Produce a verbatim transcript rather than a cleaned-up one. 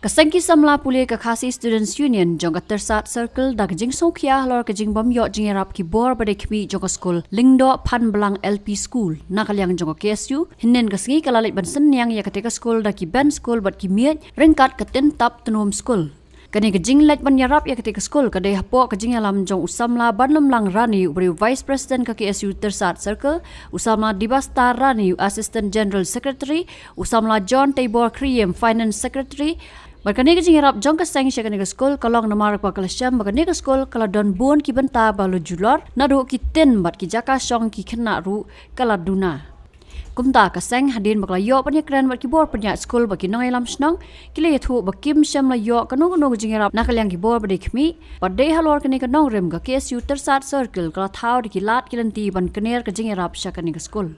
Seng ki samla pule ka Khasi Students Union jong ka Tyrsad Circle da ka jingsngewkhia halor ka jingbym ïoh jingïarap ki bor ba dei khmih jong ka skul Lyngdoh Phanblang L P School na ka liang jong ka K S U. Hynnin ka sngi ka la leit ban synñiang ïa katei ka skul da ki bench skul bad ki miej ryngkat ka tyntap tnum skul. Kane ka jingleit ban ïarap ïa katei ka skul ka dei hapoh ka jingïalam jong u samla Banlymlang Rani, u briew Vice President ka K S U Tyrsad Circle, u samla Dibastar Rani, u Assistant General Secretary, u samla John Teibor Khyriem, Finance Secretary. Bad kane ka jingïarap jong ka seng sha kane ka skul ka long namar ba ka la shem ba kane ka skul ka la don bun ki bynta ba la julor, naduh ki tin bad ki jaka shong ki khynnah ruh ka la duna. Kumta ka seng hadien ba ka la ïoh ban ïakren bad ki bor pynïaid skul bad ki nongïalam shnong, ki la ïathuh ba kim shym la ïoh kano kano ka jingïarap na ka liang ki bor ba dei khmih. Bad dei halor kane ka nongrim ka K S U Tyrsad Circle ka la thaw da ki lad ki lynti ban kner ka jingïarap sha kane ka skul.